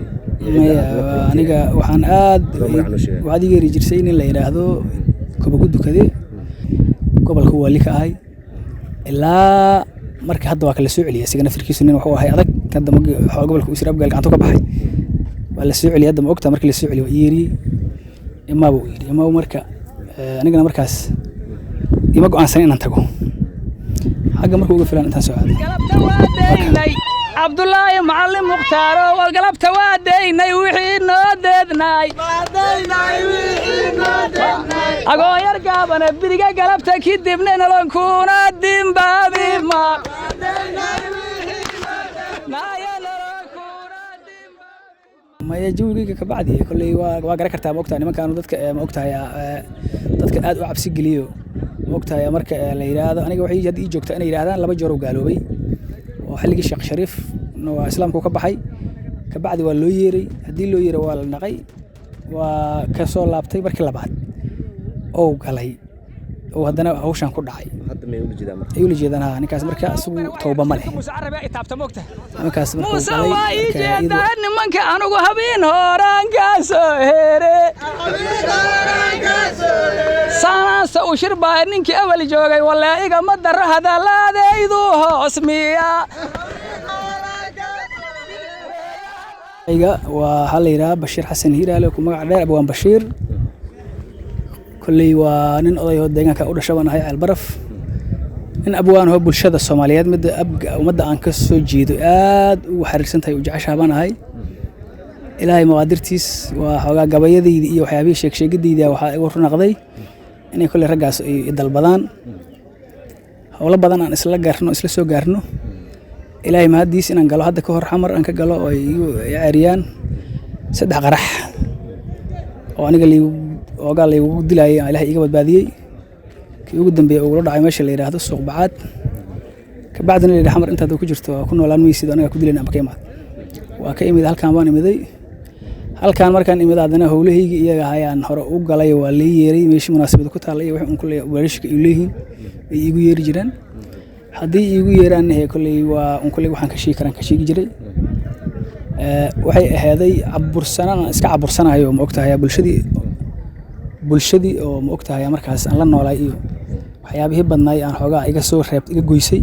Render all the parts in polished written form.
yeertay iyo cidda Maya, aad la kulantay? Aniga waxaan aad Adoo magac noo sheegay. Waxaad iga yeeri jirsay nin la yidhaahdo Koba ku Dukade, gobolka waali ka ahay. Ilaa marka hadda waa kala soo celiyay isaga nafirkiisu. Nin wuxuu ahay adag. Hadda gobolka Usir Abgaal gacanta ka baxay, waa la soo celiyay. Hadda ma ogtaa, markii la soo celiyay waa ii yeeriyey, imaaba uu yidhi imaaba. Marka anigana markaas ima go'aansan inaan tago xagga. Markuu uga filan intaan soo aaday. Galabta waa daynay Cabdulaahi Macallin Mukhtaaro, galabta waa daynay wixii noo deednaay. Agoonyar gaabane biriga galabta kadibna nolonkuuna dimbaabima. Naaya nolonkuuna. Maya, jawigayga kabacdi kolley waa garan kartaa, ma ogtahay, nimankaanu dadka ma ogtahay, dadka aad u cabsi geliyo, ma ogtahay. Marka la yidhaahdo aniga waxay hadda ii joogtaa inay yidhaahdaan 2 jeer uu gaaloobay, oo xilligii Sheekh Shariif waa islaamku ka baxay, kabacdi waa loo yeeray. Haddii loo yeeray waa la dhaqay, waa ka soo laabtay. Markii labaad oo galay oo haddana hawshan ku dhacay. Hadda may ula jeedaa marka? Ay ula jeedaan, haa. Ninkaas marka isagu towba ma leh nimankaas markuu Muuse galay. Waa ii Marka iyadu- jeedaa nimanka. Anugu habeen horaan kaa soo here saanaansa u shirbaa ninkii awal joogay. Walee igama daro hadallaadaydu hoos miya. Iga waa waxaa la yidhaha Bashiir Xasan Hiiraale, ku magac dheer Abwaan Bashiir. Kolley waa nin oday oo deegaanka u dhasha baan ahay, Ceelbaraf. Nin abwaan oo bulshada Soomaaliyeed, midda ummadda aan ka soo jeedo, aad ugu xariirsan tahay, u jeceshaha baan ahay. Ilaahay maqaadirtiis waa xoogaa gabayadayda iyo waxyaabihii sheegsheegidayda waxaa igu runaqday inay kolley raggaas ay i dalbadaan, howlo badan aan isla gaarno, isla soo gaarno. Ilaahay mahaddiis inaan galo hadda ka hor Xamar aan ka galo oo ay igu ceeriyaan 3 qarax oo aniga liigu oogaa laygugu dilaayay aan Ilaahay iiga badbaadiyey. Kii ugu dambeeyey ugula dhacay meesha la yidhaahdo Suuq Bacaad. Kabacdina la yidhi Xamar intaad ku jirto waa ku noolaan maysid, aniga ku dilayna amba ka imaad. Waa ka imid, halkaan baan imiday. Halkaan markaan imid haddana howlahaygii iyaga ayaan hore u galay. Waa lii yeeray meeshii munaasabada ku taalla iyo wixii un kulley weelashka ay leeyihiin ay iigu yeeri jireen. Haddii iigu yeeraan kolley waa un kolley waxaan ka sheegi karaan ka sheegi jiray. Waxay ahaaday cabursanaan aan iska cabursanayo, ma ogtahay, bulshadii oo ma ogtahay markaas aan la noolaay iyo waxyaabihii badnaay aan xoogaa iga soo reeb, iga goysay.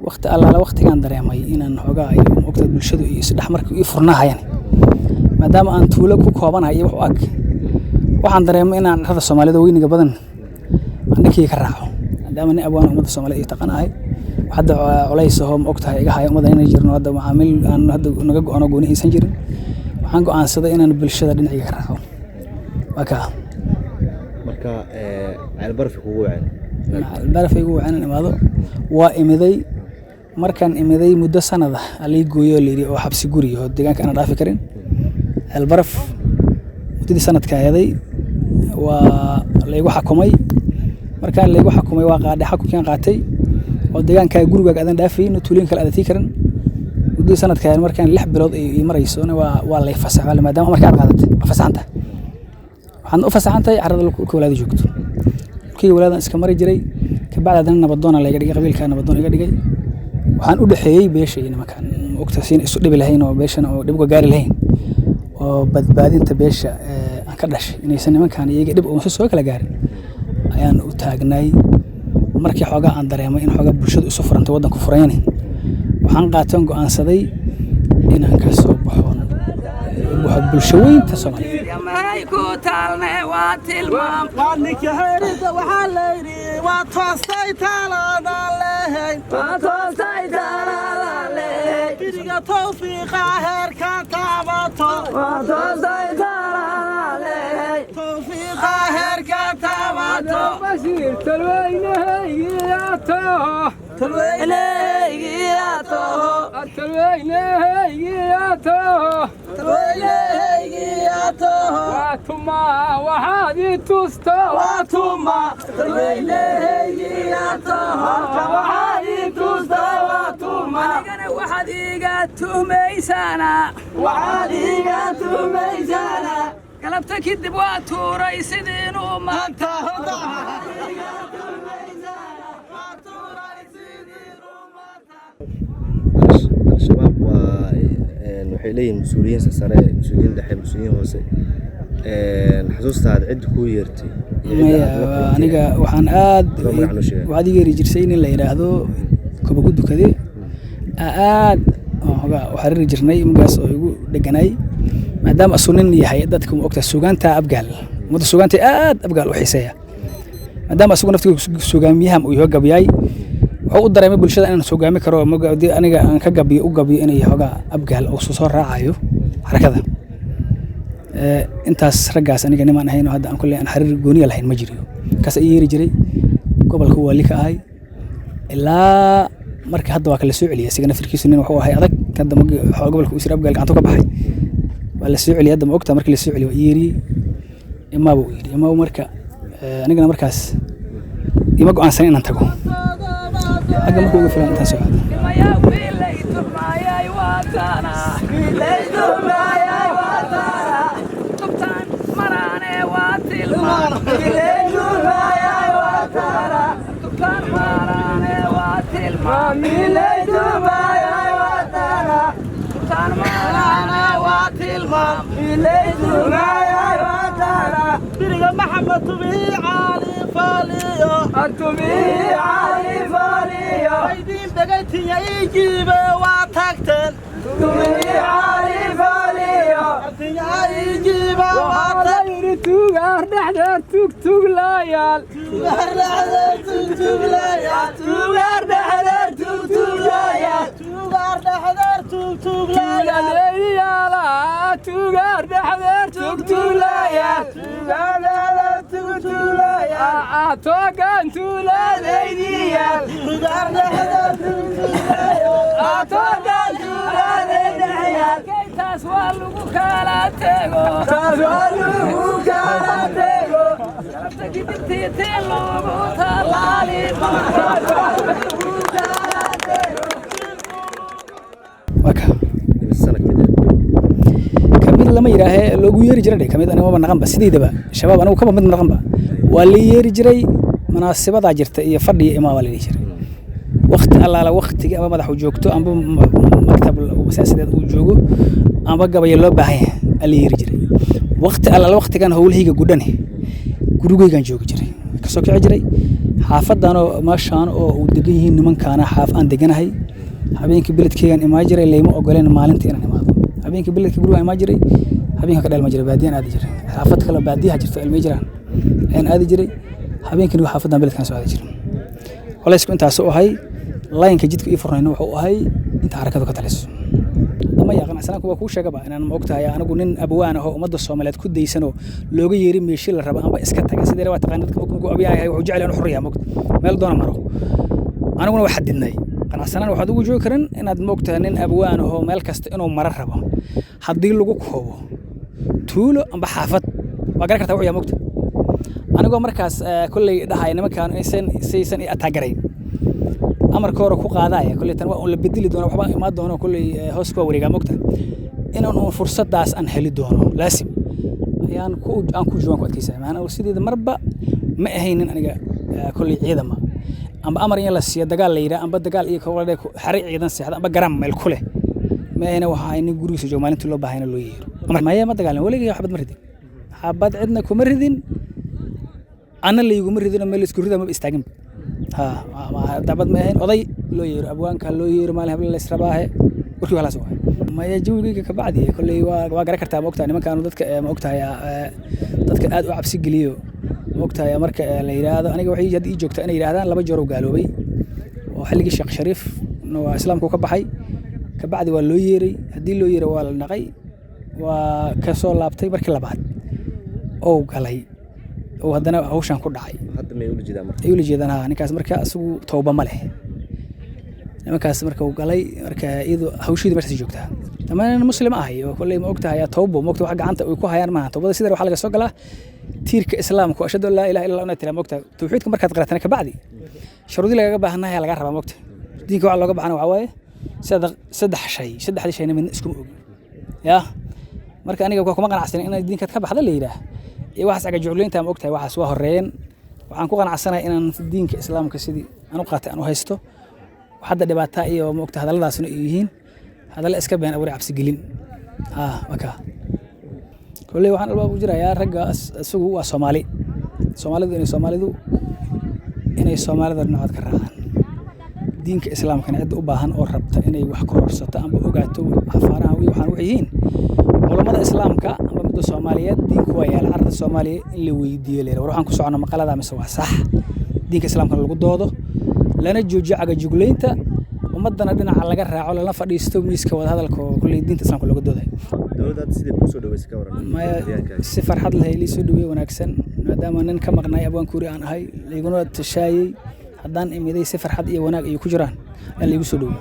Waqti allaala waqtigaan dareemay inaan xoogaa ay ma ogtahay bulshadu iyo isdhexmarka ii furnahayan, maadaama aan tuulo ku koobanahay iyo wax u ag, waxaan dareemay inaan carrada Soomaalida weyniga badan aan dhankeyga ka raaco, maadaama nin abwaan ummadda Soomaalida iyo taqan ahay. Wax hadda culays ahoo ma ogtahay iga haya ummadda inay jirno, hadda macaamiil aan hadda naga go'ano gooni aysan jirin. Waxaan go'aansaday inaan bulshada dhinacayga ka raaco. Waa kaa. Marka Ceelbaraf kugu waceen? Barafaygu waa inaan imaado. Waa imiday. Markaan imiday muddo sanad ah lii gooyo oo layidhi oo xabsi guri oo deegaanka aanan dhaafi karin Ceelbaraf. Muddadii sanadka aheeday waa laygu xakumay. Markaan laygu xakumay waa qaadhay xakunkaan qaatay oo deegaankaa gurigaaga aadan dhaafayn oo tuulooyin kale aadan tii karin. Muddadii sanadka ahayd markaan 6 bilood ay ii maraysona waa lay fasaxay, maadaama marka aad qaadatay waa fasaxan tahay. Waxaadna u fasaxan tahay carrada dhulka walaada joogto. Dhulkii walaadan iska mari jiray. Kabacdi haddana nabadoona layga dhigay, qabiilkaa nabadoon iga dhigay. Waxaan u dhexeeyey beesha iyo nimankan, ogta siin isu dhibi lahayn oo beeshana oo dhib uga gaari lahayn oo badbaadinta beesha aan ka dhashay inaysan nimankan iyaga dhib uusan soo kala gaarin ayaan u taagnaay. Markii xoogaa aan dareemay in xoogaa bulshadu isu furantay, waddanku furayani, waxaan qaatay oon go'aansaday inaan ka soo baxo bulsho weynta Soomaaliyeed. Maxay ku taalne waa tilmaam. Waxaa layidhi waa toostay taaladan lehayn. Waa toostay taalada lehay. Biriga tawfiiqa heerka taabato. Waa toostay taalada lehay. Tawfiiqa heerka taabato. Bashiir talweynehaygiyato. Talweynehaygiyato. Talweynehaygiyato. Talweynehaygiyato. Waa tuma waxaad i tusto. Waa tuma talweynehaygiyato. Waxaad i tusto waa tuma. Anigana waxaad iiga tuhmaysaana. Waxaad iiga tuhmaysaana. Galabta kadib waa tuuray sidiinuu maanta. Al-Shabaab waa Waxay leeyihiin mas-uuliyiin sare, mas-uuliyiin dhexe, mas-uuliyiin hoose. Xasuustaada cidda kuu yeertay iyo cidda Maya, aad la kulantay? Aniga waxaan aad Laba magac noo sheegay. Waxaad iga yeeri jirsay nin la yidhaahdo Koba ku dukade, aad aan hogaa u xariiri jirnay markaas oo igu dheganay, maadaama asuu nin yahay dadka ma ogta suugaanta Abgaal, ummadda suugaanta aad Abgaal u xiiseeya, maadaama asagu naftigiisa suugaamiyahan uu yaho gabyay, wuxuu u dareemay bulshada inaan suugaami karo. Haddii aniga aan ka gabiyo u gabiyo inay hogaa Abgaal oo soo raacayo xarakada. Intaas raggaas aniga nimaan ahayn oo hadda aan kulley aan xariir gooniya lahayn ma jiriyo. Kaas ay yeeri jiray, gobolka waali ka ahay ilaa marka hadda waa kala soo celiyay. Isaga naftirkiisu nin wuxuu ahay adag. Hadda magi gobolka usir Abgaal gacantu ka baxay, waa la soo celiyay. Hadda ma ogtaa, markii la soo celiyay waa yeeriyey, imaaba uu yidhi imaaba. Marka anigana markaas ima go'aansan inaan tago xagga markuu uga filan intaan soo aado. Wiilay turmaayay waatana, tubtaan maraane waa tilmaan, tubtaan maraane waa tilmaan, tubtaan maraane waa tilmaan. Biriga Maxamed Tubii Cali Faaliyo, aydiin dhegaytiya ii jiibe waa tagteen, artiya ii jiibe waa tagteen. Yiri tuugaar dhexdeed tugtuglayaal, Tugaar dhexdeed tugtuglayaal, tuugaar dhexdeed tugtuglayaal, tugaar dhexdeed tugtuglayaal, tuugadeeyaala, tuugaar dhexdeed tugtuglayaal, tugaar dhexdeed tugtuglayaal, toogan tuuladaydiyaal, tugaar dhexdeed tugtuglayaal, toogan tuuladaydiyaal. Taas waa lagu kala tego, taas waa lagu kala tego, galabta gidibtiitii loogu talaali. Waa ka Imise sano kamid ah? Kamid lama yidhaahee, loogu yeeri jiray dhe kamid. Aniga maba naqanba sideydaba shabaab, anigu kaba mid naqanba. Waa la yeeri jiray, munaasibadaa jirta iyo fadhiya imaa baa la dhihi jiray. Wakti allaala waktigii amba madaxu joogto amba maktab siyaasadeed uu joogo amba gabaya loo baahan yahay aa la yeeri jiray. Wakti allaala waktigan howlahayga gudhane gurigaygaan joogi jiray, kasoo kici jiray xaafadanoo meeshaan oo uu degan yihiin nimankaana xaaf aan deganahay. Habeenkii beledkeygaan imaan jiray, layma ogoleen maalintii inaan imaado. Habeenkii beledka gurigaan imaan jiray, habeenka ka dheelma jiray, baadiyaan aadi jiray. Xaafad kale oo baadiyaha jirto ilmay jiraan ayaan aadi jiray. Habeenkii xaafadan beledkaan soo aadi jiray. Culaysku intaas u ahay, laynka jidka ii furnayna wuxuu ahay inta xarakadu ka taliso. Dama yaa qanacsanaanku waa kuu sheegaba inaan ma ogtahay anigu nin abwaan ahoo ummadda Soomaaliyeed ku daysanoo looga yeeri meeshi la rabo amba iska taga. Sidee waa taqaan, dadka markuu abwaan yahay wuxuu jecel yahay inuu xor yahay, mogta meel doona maro. Aniguna waa xadidnay qanacsanaan waxaad ugu joogi karin inaad ma ogtahay nin abwaan ahoo meel kasta inuu maro rabo. Haddii lagu koobo tuulo amba xaafad waa garan kartaa wuxuu yahay, mogta. Anigoo markaas kolley dhahaya nimankaan inaysan saysan i ataagarayn amarka hore ku qaadaya, kolley tan waa un la bedeli doono, waxbaa imaan doono kolley, hoos kuwa wareegaa, mogta inaan uun fursadaas aan heli doono laasim ayaan ku aan ku joogan ku adkaysaya. Maanaa sideeda marba ma ahaynin aniga kolley ciidama amba amar in la siiyo dagaal la yidhaah amba dagaal iyo kowladhe xare ciidan seexda amba garam meel ku leh ma ahayna. Waxa ahay nin gurigiisa joogo, maalintii loo baahayna loo yeero. Amar maya, ma dagaalin weligay, xabad ma ridin, xabad cidna kuma ridin, anna layguma ridin oo meel isku rida maba istaagin. Ha dacbad ma ahayn. Oday loo yeero, abwaanka loo yeero, maalin habla laysrabaahe warkii halaas waay. Maya, jawigayga kabacdi kolley waa garan kartaa, ma ogtahay nimankaanu dadka ma ogtahay dadka aad u cabsi geliyo, ma ogtahay. Marka la yidhaahdo aniga waxay hadda ii joogtaa inay yidhaahdaan laba jeer uu gaaloobay oo xilligii Sheekh Shariif waa islaamku ka baxay, kabacdi waa loo yeeray. Haddii loo yeeray waa la naqay, waa ka soo laabtay. Markii labaad oo galay oo haddana hawshan ku dhacay. Hadda may ula jeedaan marka? Ay ula jeedaan, haa. Ninkaas marka isagu towba ma leh nimankaas marka uu galay. Marka iyadu hawshiidu meeshaas joogtaa ama nin muslim ahay oo kolley ma ogtahay towbo, ma ogtahay wax gacanta ay ku hayaan maaha. Towbada sidar waxaa laga soo galaa tiirka islaamku, ashhadu an laa ilaha illa allah inaad tiraa, ma ogtahay. Tawxiidka markaad qaratana kabacdi shuruudii lagaga baahanahay lagaa rabaa, ma ogtahay. Diinka waxa looga baxana waxaa waaye saddex shay, saddexdii shayna midna iskuma ogin yaa. Marka aniga kuma qanacsanin in diinkaad ka baxda la yidhaah iyo waxaas cagajugleynta, ma ogtahay. Waxaas waa horeeyeen. Waxaan ku qanacsanahay inaan diinka islaamka sidii aan u qaatay aan u haysto. Wax hadda dhibaata iyo ma ogtahay hadalladaasna ay yihiin. Hadalla iska been abuuray, cabsigelin. Haa, waa kaa. Kolley waxaan albaab u jirayaa ragga isagu waa Soomaali, Soomaalidu inay Soomaalida dhinacood ka raacaan diinka Islaamkana. Cidda u baahan oo rabta inay wax kororsato amba ogaato afaaraha iyo waxaan waxay yihiin, culammada Islaamka amba midda Soomaaliyeed, diinku waa yaala carrada Soomaaliya in la weydiiyo, la yidhaha, war waxaan ku socono maqalada mise waa sax? Diinka Islaamkana lagu doodo, lana joojiyo cagajuglaynta ummaddana, dhinaca laga raaco, lala fadhiisto miiska wadahadalka oo kolley diinta Islaamka looga doodayo. Dowladda hadda sidai kuu soo dhaweysay ka waran? Maya. Deegaankaaga. Si farxad leh lii soo dhaweeye, wanaagsan, maadaama nin ka maqnaay Abwaankuuri aan ahay, layguna tashaayey. Haddaan imiday si farxad iyo wanaag ay ku jiraan ayaa laygu soo dhaweeyey.